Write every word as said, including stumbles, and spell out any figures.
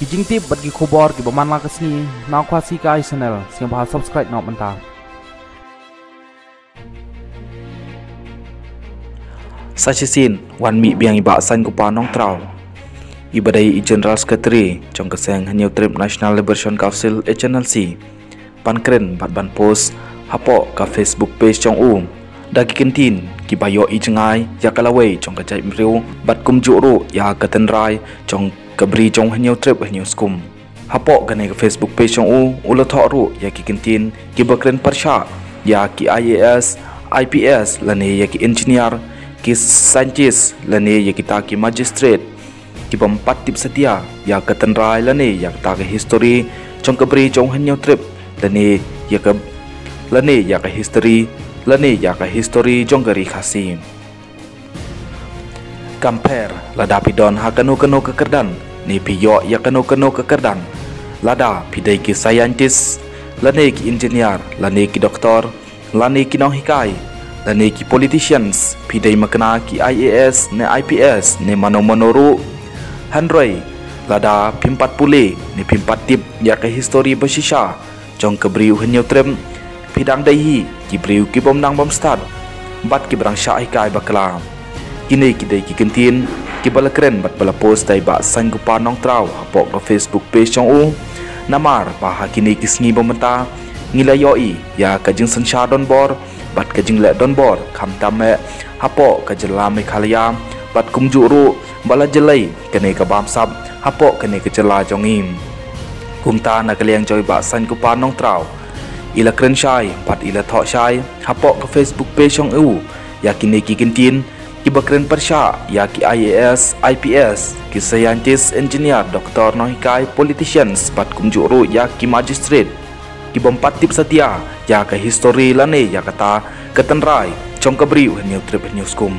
Ki jingtip bad ki khubor kiba man la ka sngi na Khasi Kai Channel, sngewbha subscribe noh mynta. Sa shisien wan mih biang i Bah Saiñkupar Nongtraw, iba dei i General Secretary jong ka seng Hynñiewtrep National Liberation Council, H N L C, ban kren bad ban post hapoh ka Facebook page jong u da ki kyntien kiba ïohi jngai ïa ka lawei jong ka jaitbynriew bad kumjuh ruh ïa ka tynrai jong ka Bri jong Hynñiewtrep Hynñiewskum. Hapoh kane ka Facebook page jong u, u la thoh ruh ïa ki kyntien kiba kren pyrshah ïa ki I A S, I P S lane ïa ki engineer, ki scientist lane ïa kita ki magistrate kibym pat tip satia ïa ka tynrai lane ïa kata ka history jong ka Bri jong Hynñiewtrep lane ïa ka, lane ïa ka history, lane ïa ka history jong ka Ri Khasi. Kam pher lada phi don ha kano kano ka kyrdan ne phi ïoh ïa kano kano ka kyrdan, lada phi dei ki scientist lane ki engineer lane ki doktor lane ki nonghikai lane ki politicians, phi dei makna ki I A S ne I P S ne mano mano ruh, hynrei lada phim pat pule ne phim pat tip ïa ka history ba shisha jong ka Bri u Hynñiewtrep, phi dang dei hi ki briew kibym nang bym stad bad kiba dang shah hikai bakla. Kine ki dei ki kyntien kiba la kren bad ba la post da i Bah Saiñkupar Nongtraw hapoh ka Facebook page jong u. Namar ba ha kine ki sngi ba mynta ngi la ïohi ïa ka jingsynshar donbor bad ka jingleh donbor, khamtam eh hapoh ka jylla Meghalaya bad kumjuh ruh ba la jlei kane ka bamsap hapoh kane ka jylla jong ngi. Kumta na ka liang jong i Bah Saiñkupar Nongtraw, i la kren shai bad i la thoh shai hapoh ka Facebook page jong u ïa kine ki kyntien kiba kren pyrshah ïa ki I A S, I P S, ki scientist, engineer, doktor, nonghikai, politicians bad kumjuh ruh ïa ki magistrate kibym pat tip satia ïa ka history lane ïa kata ka tynrai jong ka Bri u Hynñiewtrep Hynñiewskum.